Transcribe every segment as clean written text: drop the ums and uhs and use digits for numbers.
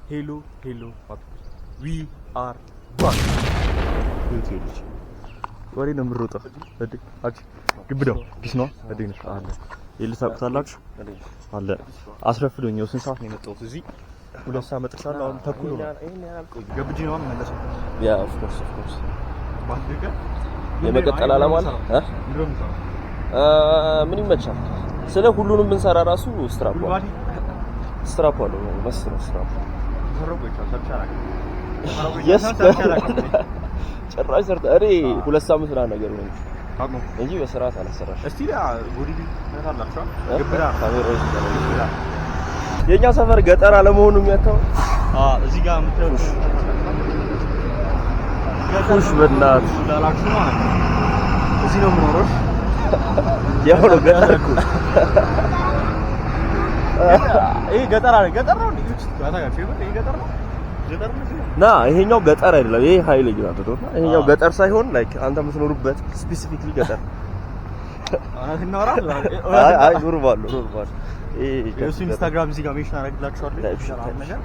Hello hello, we are back። ወሬ ነው የምሮጠው። ግብዳው peace ነው። እንዴት ነሽ? አለ የል ታውቁታላችሁ አለ አስረፍዶኝ። ስንት ሰዓት ነው የመጣሁት? እዚህ 2 ሰዓት መጥቻለሁ። አሁን ተኩል ነው። ገብጄ ነው የምመለሰው። Yeah, of course, of course። የመቀጠል ዓላማ አለ። ምን ይመቻል? ስለ ሁሉንም ብንሰራ ራሱ ስትራፖ ስትራፖ አለው መስሎ ስትራፖ። Yes፣ ጭራሽ ሰርተህ እኔ 2 ሳምንት ምናምን ነገር ነው እንጂ በስርዓት አላሰራሽም። እስቲ የኛ ሰፈር ገጠር አለመሆኑ የሚያታው እዚህ ጋር የምታዩት ፑሽ በእናትህ ላላችሁ ማለት ነው። እዚህ ነው የምኖረው። ያው ነው ገጠር እኮ። ይሄ ገጠር አለ፣ ገጠር ነው እንዴ? ይሄ ገጠር ነው፣ ገጠር ነው። ና ይሄኛው ገጠር አይደለም። ይሄ ሀይል ግራ ተዶና ይሄኛው ገጠር ሳይሆን like አንተ የምትኖሩበት specifically ገጠር። አይ አይ፣ normal ነው፣ normal። ይሄ የእሱ ኢንስታግራም እዚህ ጋር mention አደርግላችኋለሁ። ነገር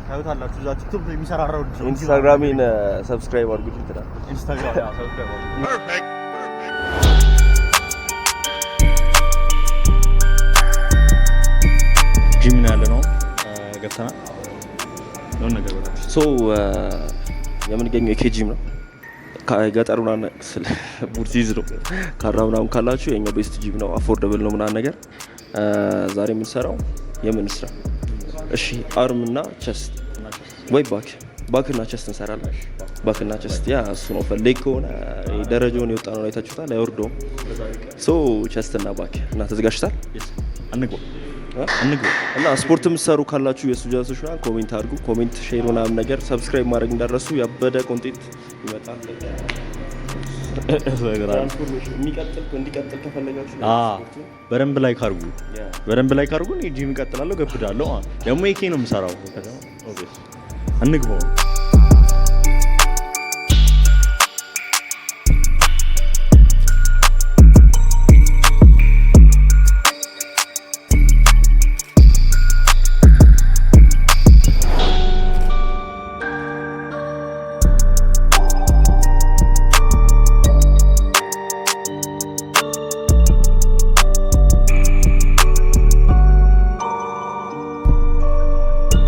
ታዩታላችሁ። እዛ ቲክቶክ ላይ የሚሰራራው ልጅ ነው። ኢንስታግራሜን subscribe አድርጉልኝ ትላለህ። ኢንስታግራም yeah subscribe አድርጉ። ጂም ነው ያለ ነው፣ ገብተናል። የሆነ ነገር በላችሁ። So የምንገኘው የኬ ጂም ነው። ገጠር ምናምን ስለ ቡርቲዝ ነው። ካራ ምናምን ካላችሁ የኛው best gym ነው። Affordable ነው ምናምን ነገር። ዛሬ የምንሰራው የምን ስራ? እሺ arm እና chest ወይ back እና chest እንሰራለን። Back እና chest yeah እሱ ነው። ፈልግ ከሆነ ደረጃውን የወጣ ነው አይታችሁታል። አይወርደውም። So chest እና back እና ተዘጋጅታል። እንግባ እንግባ። እና ስፖርት የምትሰሩ ካላችሁ የሱ ጃሶች ምናምን comment አድርጉ። Comment፣ share ምናምን ነገር subscribe ማድረግ እንዳትረሱ። ያበደ content ይመጣል። Transformation የሚቀጥል እንዲቀጥል ከፈለጋችሁ በደንብ like አድርጉ፣ በደንብ like አድርጉ። እኔ ጂም እቀጥላለሁ፣ ገብዳለሁ። ደግሞ ኤኬ ነው የምሰራው። እንግባው።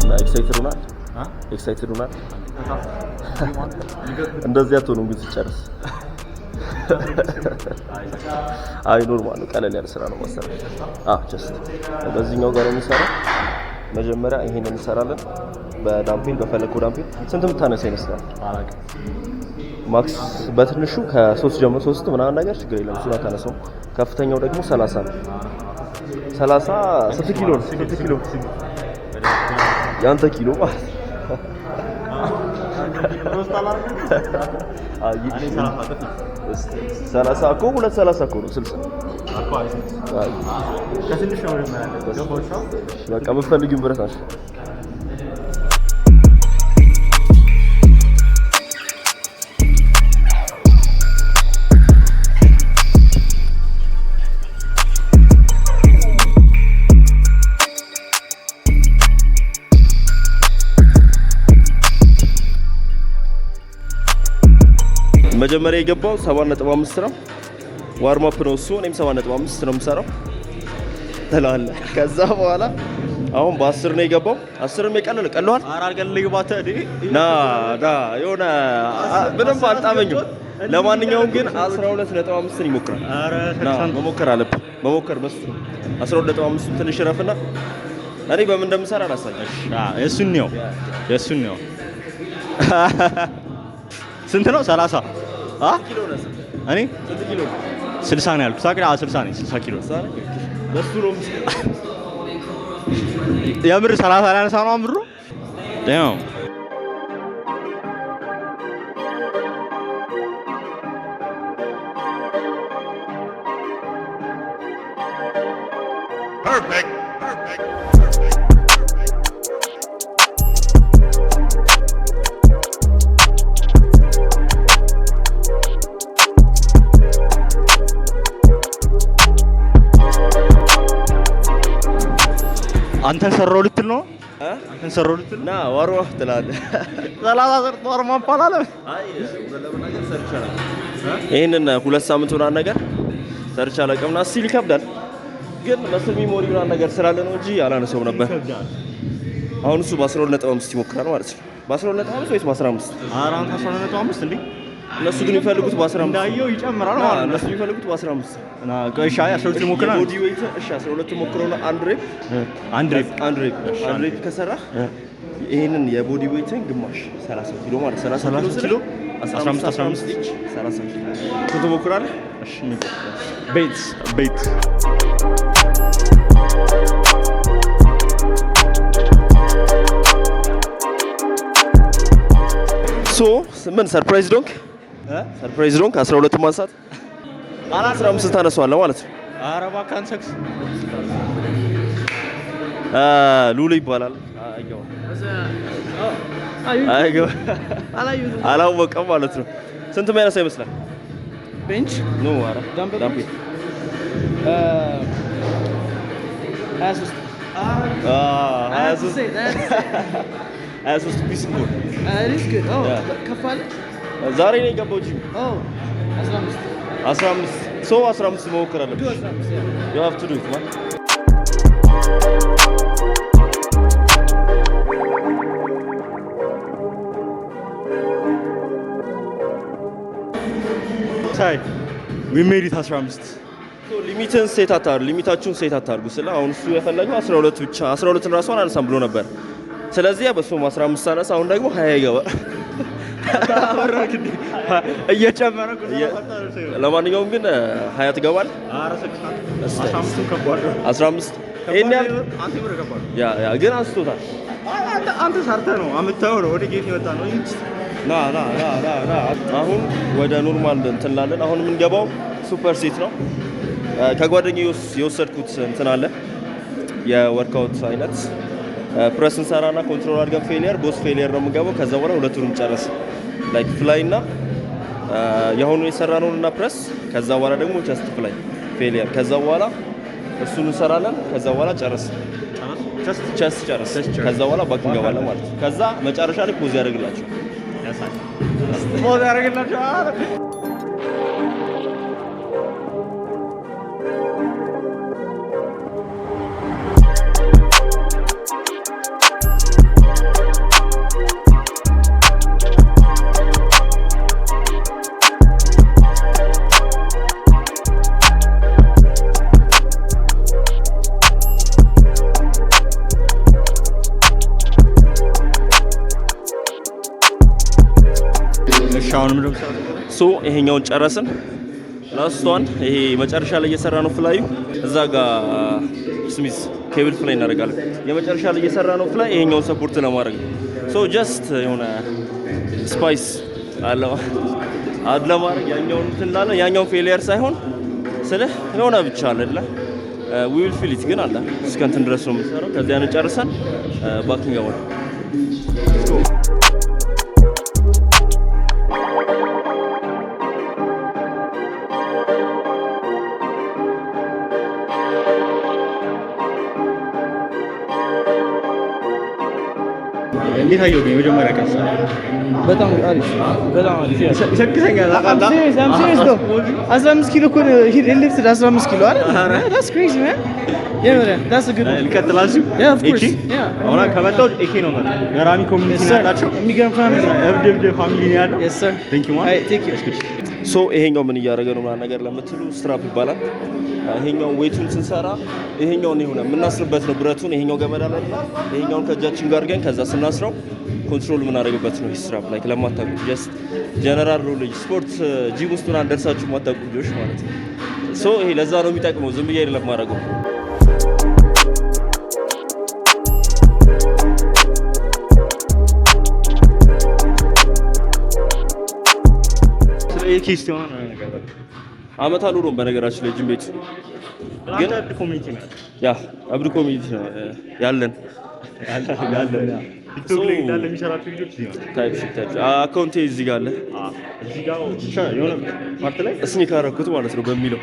እና excited ሆናል፣ excited ሆናል። እንደዚህ አትሆኑም ግን ሲጨርስ። አይ normal ነው፣ ቀለል ያለ ስራ ነው መሰለኝ። አዎ just በዚህኛው ጋር ነው የሚሰራው። መጀመሪያ ይሄንን እንሰራለን በ dumbbell፣ በፈለከው dumbbell። ስንት የምታነሳ ይመስላል? Max በትንሹ ከሶስት ጀምሮ፣ ሶስት ምናምን ነገር ችግር የለም፣ እሱን አታነሳውም። ከፍተኛው ደግሞ 30 ነው። 30 ስንት ኪሎ ነው? ስንት ኪሎ? የአንተ ኪሎ ማለት ነው። 30 እኮ ሁለት 30 እኮ ነው፣ 60። በቃ የምትፈልጊውን ብረት አንሺ። መጀመሪያ የገባው 7.5 ነው። Warm up ነው እሱ። እኔም 7.5 ነው የምሰራው ትላለህ። ከዛ በኋላ አሁን በ10 ነው የገባው። 10ም የቀለለ ቀለዋል። ና ና የሆነ ምንም አልጣመኝም። ለማንኛውም ግን 12.5 ይሞክራል። ና መሞከር አለብህ። መሞከር በሱ 12.5 ትንሽ ረፍና እኔ በምን እንደምሰራ አላሳይም። የእሱን ነው፣ የእሱን ነው። ስንት ነው? 30። እኔ 60 ነው ያልኩት። ታውቂው? 60 ነኝ። 60 ኪሎ። በሱ ነው። የምር 30 ላነሳ ነው አምሮ። Damn. Perfect. Perfect. Perfect. Perfect. አንተን ሰራው ልትል ነው? አንተን ሰራው ልትል ና warm up ትላለህ። 30 ሰርቶ warm up አላለም። አይ እውነት ለመናገር ሰርቼ አላውቅም። ይሄንን 2 ሳምንት ምናምን ነገር ሰርቼ አላውቅም እና still ይከብዳል፣ ግን muscle memory ምናምን ነገር ስላለ ነው እንጂ አላነሳውም ነበር። አሁን እሱ በ12.5 ይሞክራል ማለት ነው። በ12.5 ወይስ በ15? ኧረ አንተ 12.5 እንዴ? እነሱ ግን የሚፈልጉት በ15 እንዳየው ይጨምራል ማለት ነው። እነሱ የሚፈልጉት በ15። እና ቆይ እሺ፣ አይ 12 ሞክረናል። የ body weight እሺ፣ 12 ሞክረውና አንድ rep አንድ rep። አንድ rep፣ አንድ rep ከሰራህ ይሄንን የ body weight ን ግማሽ 30 ኪሎ ማለት 30 ኪሎ ኪሎ 15 15 each 30 ኪሎ ትሞክራለህ። እሺ፣ bet bet። So ምን surprise ዶንክ surprise ዶንክ 12 ማንሳት 15 ታነሳዋለህ ማለት ነው። ኧረ እባክህ አንሰክስ። ሉሉ ይባላል። አይገባም፣ አላወቀም ማለት ነው። ስንት የሚያነሳ ይመስላል? Bench. No፣ ኧረ Dumbbell. Dumbbell. 23. 23። 23 piece እኮ ነው። ከፍ አለ። ዛሬ ነው የገባው ጂም። 15። 15፣ so 15 መሞከር አለብሽ። You have to do it, man. ሳይ we made it 15። Limit ን set አታርጉ፣ limit ኣችሁን set አታርጉ። ስለ አሁን እሱ የፈለገው 12 ብቻ፣ 12 ራሱ አላነሳም ብሎ ነበር። ስለዚህ በሱም 15 አነሳ። አሁን ደግሞ 20 ይገባል። እየጨመረ ለማንኛውም ግን 20 ትገባል። 15 ከባድ ነው። 15 ይሄን ያህል አንተ ብር ከባድ ነው። Yeah, ግን አንስቶታል። አንተ ሰርተህ ነው አምጥተኸው ነው ወደ ጌት የመጣ ነው። ና ና ና ና ና። አሁን ወደ normal እንትን ላለን። አሁን የምንገባው super set ነው። ከጓደኛዬ የወሰድኩት እንትን አለ፣ የ workout አይነት። ፕረስ እንሰራና control አድርገን failure፣ both failure ነው የምንገባው። ከዛ በኋላ ሁለቱንም ጨረስ፣ like fly እና የአሁኑ የሰራነውን እና ፕረስ፣ ከዛ በኋላ ደግሞ chest fly failure፣ ከዛ በኋላ እሱን እንሰራለን። ከዛ በኋላ ጨረስ፣ chest ጨረስ። ከዛ በኋላ back እንገባለን ማለት ነው። ከዛ መጨረሻ ላይ pause ያደርግላቸው። Pause ያደርግላቸዋል። እሺ፣ አሁን ምንድን ነው? So ይሄኛውን ጨረስን። Last one ይሄ መጨረሻ ላይ እየሰራ ነው fly ኡ። እዛ ጋር Smith cable fly እናደርጋለን። የመጨረሻ ላይ እየሰራ ነው fly ይሄኛውን support ለማድረግ ነው። So just የሆነ spice አለ add ለማድረግ ያኛውን እንትን እንላለን። ያኛውን failure ሳይሆን ስልህ የሆነ ብቻ አለ አይደለ? We will feel it ግን አለ እስከ እንትን ድረስ ነው የምንሰራው። ከዚያ ጨርሰን back እንገባለን። እንዴት አየው ግን የመጀመሪያ ቀን? በጣም አሪፍ፣ በጣም አሪፍ። ይሰክሰኛል። I'm serious, I'm serious though. 15 ኪሎ እኮ ነው። He lifted 15 ኪሎ አይደል? That's crazy, man. Yeah, man. That's a good one. ልቀጥላችሁ? Yeah, of course. AK? Yeah. አሁን ከመጣሁ AK ነው መጣ። ገራሚ community ነው Sir. ያላቸው። የሚገርም family ነው። እብድ እብድ family ነው ያለው። Yes, sir. Thank you, man. Alright, take care. So ይሄኛው ምን እያደረገ ነው ምናምን ነገር ለምትሉ strap ይባላል። ይሄኛው weight ኡን ስንሰራ ይሄኛውን የሆነ የምናስርበት ነው ብረቱን። ይሄኛው ገመድ አለ አይደል? ይሄኛውን ከእጃችን ጋር አድርገን ከዛ ስናስረው control የምናደርግበት ነው። Strap like ለማታውቁት just general knowledge፣ ስፖርት ጂም ውስጥ ምናምን ደርሳችሁ የማታውቁ ልጆች ማለት ነው። So ይሄ ለዛ ነው የሚጠቅመው። ዝም ብዬ አይደለም የማደርገው። ስለ AK እስቲ የሆነ ነገር በል። አመት አልሆነውም በነገራችን ላይ ጂም ቤት ግን እብድ community ነው ያለው። Yeah፣ እብድ community ነው ያለን። ያለ ቲክቶክ ላይ እንዳለ የሚሰራቸው ልጆች እዚህ ነው። Type shit, type account ኤ እዚህ ጋር አለ። እዚህ ጋር ብቻ የሆነ part ላይ Sneak አደረኩት ማለት ነው በሚለው።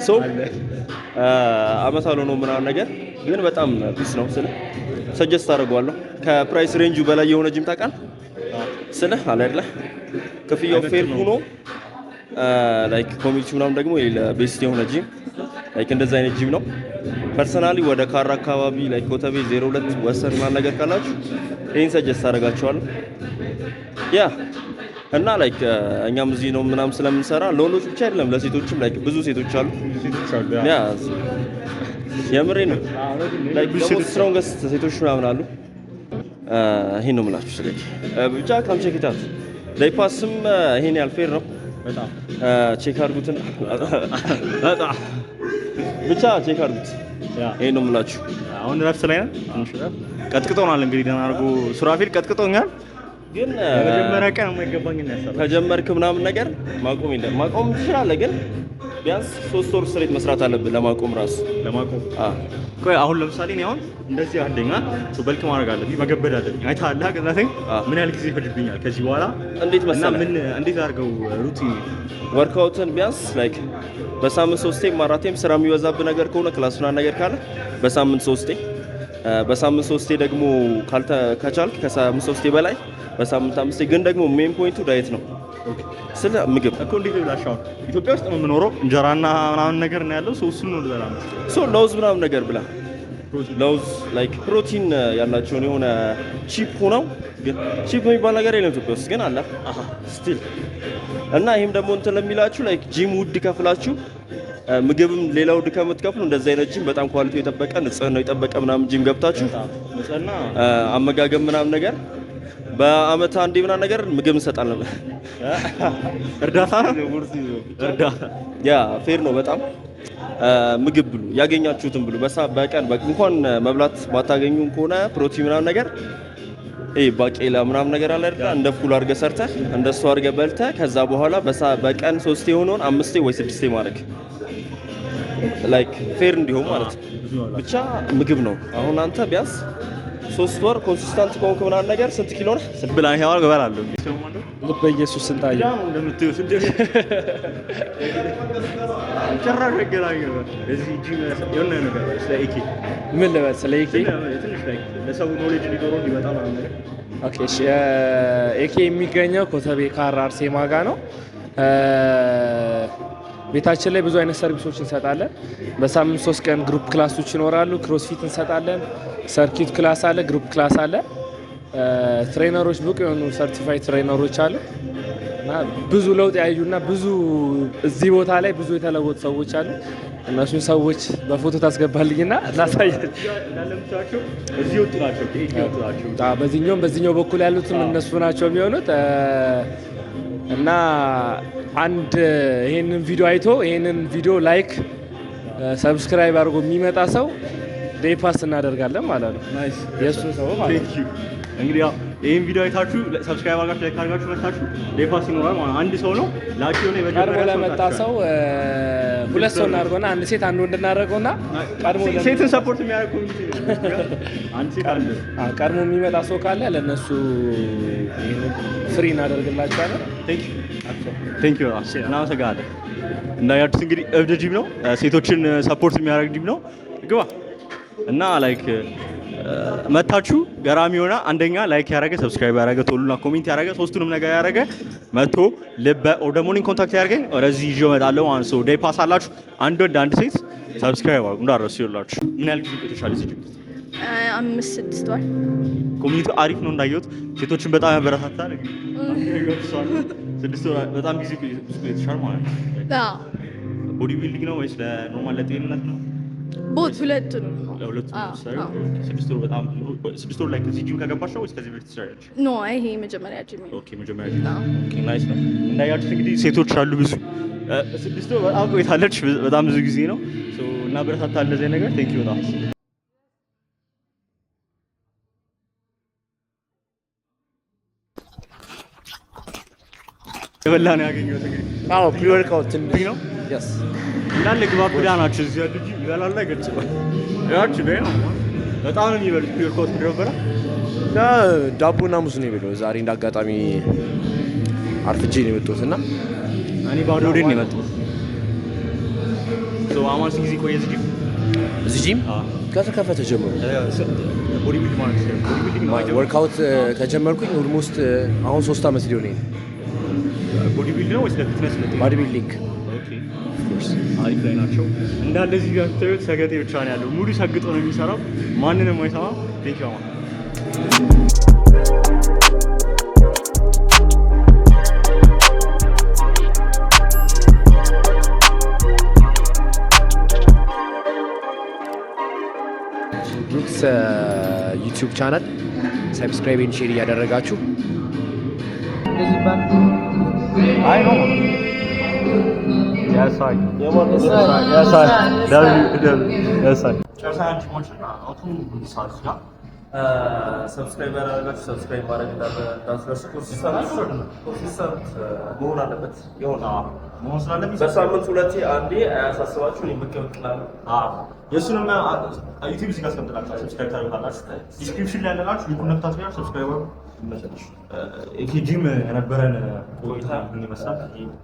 So አመት አልሆነው ምናምን ነገር ግን በጣም peace ነው ስለ Suggest አደርገዋለሁ። ከ price range ኡ በላይ የሆነ ጂም ታውቃለህ ስልህ አለ አይደለ ክፍያው fair ሆኖ like community ምናምን ደግሞ የሌለ best የሆነ gym like እንደዛ አይነት ጂም ነው። Personally ወደ ካራ አካባቢ like ኮተቤ 02 ወሰን ምናምን ነገር ካላችሁ ይህን suggest አደርጋችኋለሁ። Yeah, እና like እኛም እዚህ ነው ምናምን ስለምንሰራ ለወንዶች ብቻ አይደለም ለሴቶችም like ብዙ ሴቶች አሉ። ሴቶች አሉ። Yeah, የምሬ ነው። Like ብዙ ደግሞ ሴቶች strongest ሴቶች ምናምን አሉ። ይሄን ነው የምላችሁ። ስለዚህ ብቻ come check it out። Day pass ም ይሄን ያህል fair ነው። በጣም Check አድርጉትና በጣም ብቻ check አድርጉት። Yeah. ይሄን ነው የምላችሁ። አሁን ረፍት ላይ ነን። ትንሽ ረፍት ቀጥቅጦናል። እንግዲህ ደህና አድርጎ ሱራፌል ቀጥቅጦኛል። ግን የመጀመሪያ ቀን የማይገባኝ ነው ያሰራው። ከጀመርክ ምናምን ነገር ማቆም የለም። ማቆም ትችላለህ፣ ግን ቢያንስ 3 ወር straight መስራት አለብን ለማቆም ራሱ። ለማቆም አ ቆይ አሁን ለምሳሌ እኔ አሁን እንደዚህ አለኝ bulk ማድረግ አለብኝ፣ መገበድ አለብኝ። አይተሃል ቅጥነቴን ምን ያህል ጊዜ ይፈጅብኛል ከዚህ በኋላ? እንዴት እና መሰለህ ምን እንዴት አድርገው routine Workout ን ቢያንስ like በሳምንት ሶስቴም አራቴም ስራ የሚበዛብህ ነገር ከሆነ class ምናምን ነገር ካለ በሳምንት ሶስቴ፣ በሳምንት ሶስቴ ደግሞ ካልተ ከቻልክ ከሳምንት ሶስቴ በላይ በሳምንት አምስቴ። ግን ደግሞ main point ኡ diet ነው፣ ስለ ምግብ። እኮ እንዴት ልብላሽ? አሁን ኢትዮጵያ ውስጥ ነው የምኖረው፣ እንጀራና ምናምን ነገር ነው ያለው። So እሱን ነው ልበላ ነው። So ለውዝ ምናምን ነገር ብላ፣ ለውዝ like ፕሮቲን ያላቸውን የሆነ ቺፕ ሆነው፣ ግን ቺፕ የሚባል ነገር የለም ኢትዮጵያ ውስጥ ግን አለ still። እና ይሄም ደግሞ እንትን ለሚላችሁ like gym ውድ ከፍላችሁ ምግብም ሌላ ውድ ከምትከፍሉ እንደዚህ አይነት ጂም በጣም quality ው የጠበቀ፣ ንጽህናው የጠበቀ ምናምን ጂም ገብታችሁ ንጽህና አመጋገብ ምናምን ነገር በአመት አንዴ ምናምን ነገር ምግብ እንሰጣለን። እርዳታ ነው እርዳታ። Yeah, fair ነው በጣም። ምግብ ብሉ፣ ያገኛችሁትን ብሉ። በቀን እንኳን መብላት ማታገኙ ከሆነ ፕሮቲን ምናምን ነገር ይሄ ባቄላ ምናምን ነገር አለ አይደል? እንደ ፉል አድርገህ ሰርተህ እንደሱ አድርገህ በልተህ ከዛ በኋላ በቀን ሶስቴ የሆነውን አምስቴ ወይ ስድስቴ ማድረግ like fair እንዲሆን ማለት ነው። ብቻ ምግብ ነው። አሁን አንተ ቢያንስ 3 ወር consistent ከሆንክ ምናምን ነገር ስንት ኪሎ ነህ? ብላ ያው እበላለሁ። ልበ ኢየሱስ ስንታየው። ያው እንደምታዩት ጭራሽ አይገናኝም። እዚህ ጂም የሆነ ነገር ስለ ኤኬ። ምን ልበል ስለ ኤኬ? ትንሽ like ለሰው knowledge እንዲኖረው እንዲመጣ ምናምን ነገር። Okay እሺ። ኤኬ የሚገኘው ኮተቤ ካራ አርሴማ ጋ ነው። ቤታችን ላይ ብዙ አይነት service ኦች እንሰጣለን። በሳምንት 3 ቀን group class ኦች ይኖራሉ። CrossFit እንሰጣለን። Circuit class አለ፣ group class አለ። Trainer ኦች ብቁ የሆኑ certified trainer ኦች አሉ እና ብዙ ለውጥ ያዩና ብዙ እዚህ ቦታ ላይ ብዙ የተለወጡ ሰዎች አሉ። እነሱን ሰዎች በፎቶ ታስገባልኝና ላሳያቸው። እንዳለ የምታያቸው እዚህ ወጡ ናቸው፣ ከኤኬ ወጡ ናቸው። አዎ፣ በዚህኛውም በዚህኛው በኩል ያሉትም እነሱ ናቸው የሚሆኑት። እና አንድ ይሄንን ቪዲዮ አይቶ ይሄንን ቪዲዮ like subscribe አድርጎ የሚመጣ ሰው day pass እናደርጋለን ማለት ነው። Nice. የእሱን ሰው ማለት ነው። Thank you። እንግዲህ ያው ይሄን ቪዲዮ አይታችሁ subscribe አድርጋችሁ like አድርጋችሁ መታችሁ day pass ይኖራል ማለት ነው። አንድ ሰው ነው ላኪ የሆነ ቀድሞ የመጀመሪያ ሰው ለመጣ ሰው ሁለት ሰው እናድርገውና አንድ ሴት አንድ ወንድ እናደርገውና ቀድሞ ሴትን support የሚያደርግ community ነው። አንድ ሴት አንድ ቀድሞ የሚመጣ ሰው ካለ ለእነሱ ይሄንን free እናደርግላቸዋለን። Thank you፣ እናመሰግናለን። እንዳያችሁት እንግዲህ እብድ ጂም ነው። ሴቶችን support የሚያደርግ ጂም ነው። ግባ እና like መታችሁ ገራሚ ሆና አንደኛ like ያደረገ፣ subscribe ያደረገ፣ ቶሎና comment ያደረገ፣ ሶስቱንም ነገር ያደረገ መቶ ልበ or ደግሞ እኔን contact ያደርገኝ ወደዚህ ይዤው እመጣለሁ ማለት ነው። Day pass አላችሁ፣ አንድ ወንድ አንድ ሴት። Subscribe አድርጉ እንዳትረሱ። ይኸውላችሁ ምን ያህል ጊዜ ቆይተሻል እዚህ ጂም? 5-6 ወር። Community ው አሪፍ ነው እንዳየሁት፣ ሴቶችን በጣም ያበረታታል። 6 ወር በጣም ጊዜ ብዙ ቆይተሻል ማለት ነው። አዎ። Body building ነው ወይስ ለ normal ለጤንነት ነው? Both፣ ሁለቱንም ነው። ለሁለቱም አዎ፣ ነው የምትሰሪው? አዎ። 6 ወር በጣም ብዙ ነው። 6 ወር ላይ ከዚህ ጂም ከገባሽ ነው ወይስ ከዚህ በፊት ትሰሪያለሽ? No፣ ይሄ መጀመሪያ ጂም ነው። Okay፣ መጀመሪያ ጂም። አዎ። Okay, nice ነው። እንዳያችሁት እንግዲህ ሴቶች አሉ ብዙ። 6 ወር በጣም ቆይታለች። በጣም ብዙ ጊዜ ነው። So እናበረታታለን እንደዚህ ነገር። Thank you በጣም። የበላ ነው ያገኘሁት እንግዲህ። አዎ፣ pre workout ትንሽ ነው። Yes. እንዳለ ግባብዳ ናቸው እዚህ ያሉ እንጂ ይበላሉ አይገልጽም። ያቺ በይ ነው በጣም ነው የሚበሉት። Pre workout ምንድን ነበረ? እና ዳቦና ሙዝ ነው የበላው። ዛሬ እንዳጋጣሚ አርፍጄ ነው የመጣሁት እና እኔ ባዶ ሆዴን ነው የመጣሁት። So አማን ስንት ጊዜ ቆየ እዚህ ጂም? እዚህ ጂም ከተከፈተ ጀምሮ። Body build ማለት ነው። Body building ነው። Workout ከጀመርኩኝ almost አሁን 3 ዓመት ሊሆነኝ ነው። Body build ነው ወይስ ለ fitness ነው? Body building. Okay፣ አሪፍ ላይ ናቸው። እንዳለ እዚህ ጋር ብታዩት ሰገጤ ብቻ ነው ያለው። ሙሉ ሰግጦ ነው የሚሰራው። ማንንም አይሰማም። Thank you. ብሩክስ YouTube channel subscribe and share እያደረጋችሁ። እንደዚህ ባል። አይ ነው። Yes, I. Yes, I. W W yes, I. ጨርሰናል። ጂሞችን አውቱ ሰዓት ጋር Subscribe ያላደረጋችሁ subscribe ማድረግ እንዳትረሱ። Consistent መሆን አለበት። የሆነ መሆን ስላለብኝ በሳምንት ሁለቴ አንዴ አያሳስባችሁ። እኔ ብቅ ብቅ እላለሁ። የእሱንም YouTube እዚህ ጋር አስቀምጥላችኋል። Subscribe ታደርጉታላችሁ። Description ላይ ያለላችሁ link ኡን ነክታችሁ ያው subscribe አድርጉ። ይሄ ጂም የነበረን ቆይታ ምን ይመስላል?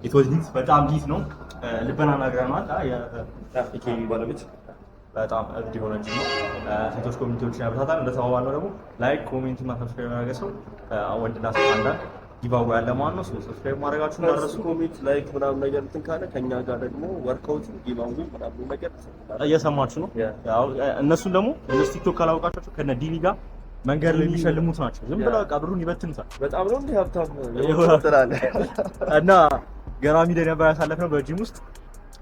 It was lit፣ በጣም lit ነው። ልበና ናግረነዋል። ኤኬ ባለቤት። በጣም እብድ የሆነ ጂም ነው። ሴቶች community ዎችን ያበረታታል። እንደተባባልነው ደግሞ like፣ comment እና subscribe ያደረገ ሰው ወንድና ሴት አንዳንድ giveaway ያለ ማለት ነው። Subscribe ማድረጋችሁ እንዳትረሱ። Comment፣ like ምናምን ነገር እንትን ካለ ከኛ ጋር ደግሞ workout giveaway ምናምን ነገር እየሰማችሁ ነው። ያው እነሱን ደግሞ እነሱ TikTok ካላወቃቸው ከነ ዲኒ ጋር መንገድ ላይ የሚሸልሙት ናቸው። ዝም ብለው በቃ ብሩን ይበትኑታል። በጣም ነው እንዲህ ሀብታም ይሆናል። ትላለህ። እና ገራሚ day ነበር ያሳለፍነው በጂም ውስጥ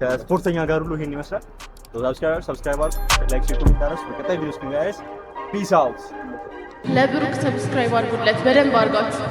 ከስፖርተኛ ጋር ሁሉ። ይሄን ይመስላል። Subscribe አድርጉ፣ like፣ share፣ comment አድርጉ። በቀጣይ ቪዲዮ እስክንገናኝ peace out። ለብሩክ subscribe አድርጉለት በደንብ አድርጋችሁ።